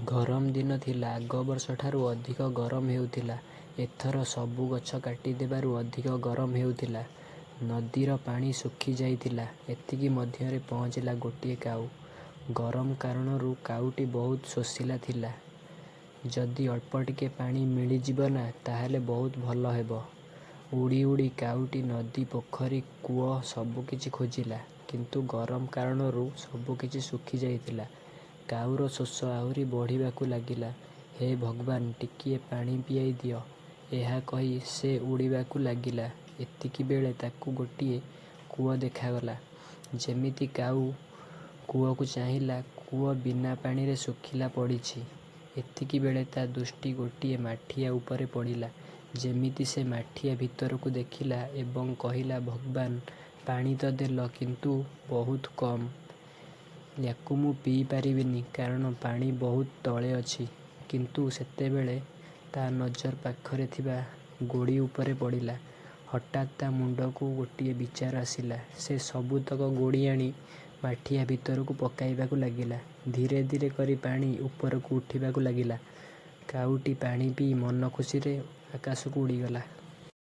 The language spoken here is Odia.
ଗରମ ଦିନ ଥିଲା। ଆଗ ବର୍ଷ ଠାରୁ ଅଧିକ ଗରମ ହେଉଥିଲା। ଏଥର ସବୁ ଗଛ କାଟି ଦେବାରୁ ଅଧିକ ଗରମ ହେଉଥିଲା। ନଦୀର ପାଣି ଶୁଖି ଯାଇଥିଲା। ଏତିକି ମଧ୍ୟରେ ପହଞ୍ଚିଲା ଗୋଟିଏ କାଉ। ଗରମ କାରଣରୁ କାଉଟି ବହୁତ ଶୋଷିଲା ଥିଲା। ଯଦି ଅଳ୍ପ ଟିକେ ପାଣି ମିଳିଯିବ ନା, ତାହେଲେ ବହୁତ ଭଲ ହେବ। ଉଡ଼ି ଉଡ଼ି କାଉଟି ନଦୀ, ପୋଖରୀ, କୂଅ ସବୁକିଛି ଖୋଜିଲା। କିନ୍ତୁ ଗରମ କାରଣରୁ ସବୁକିଛି ଶୁଖି ଯାଇଥିଲା। କାଉର ଶୋଷ ଆହୁରି ବଢ଼ିବାକୁ ଲାଗିଲା। ହେ ଭଗବାନ, ଟିକିଏ ପାଣି ପିଆଇ ଦିଅ। ଏହା କହି ସେ ଉଡ଼ିବାକୁ ଲାଗିଲା। ଏତିକିବେଳେ ତାକୁ ଗୋଟିଏ କୂଅ ଦେଖାଗଲା। ଯେମିତି କାଉ କୂଅକୁ ଚାହିଁଲା, କୂଅ ବିନା ପାଣିରେ ଶୁଖିଲା ପଡ଼ିଛି। ଏତିକିବେଳେ ତା ଦୃଷ୍ଟି ଗୋଟିଏ ମାଠିଆ ଉପରେ ପଡ଼ିଲା। ଯେମିତି ସେ ମାଠିଆ ଭିତରକୁ ଦେଖିଲା ଏବଂ କହିଲା, ଭଗବାନ, ପାଣି ତ ଦେଲ, କିନ୍ତୁ ବହୁତ କମ୍। ୟାକୁ ମୁଁ ପିଇ ପାରିବିନି, କାରଣ ପାଣି ବହୁତ ତଳେ ଅଛି। କିନ୍ତୁ ସେତେବେଳେ ତା ନଜର ପାଖରେ ଥିବା ଗୋଡ଼ି ଉପରେ ପଡ଼ିଲା। ହଠାତ୍ ତା ମୁଣ୍ଡକୁ ଗୋଟିଏ ବିଚାର ଆସିଲା। ସେ ସବୁତକ ଗୋଡ଼ି ଆଣି ମାଠିଆ ଭିତରକୁ ପକାଇବାକୁ ଲାଗିଲା। ଧୀରେ ଧୀରେ କରି ପାଣି ଉପରକୁ ଉଠିବାକୁ ଲାଗିଲା। କାଉଟି ପାଣି ପିଇ ମନ ଖୁସିରେ ଆକାଶକୁ ଉଡ଼ିଗଲା।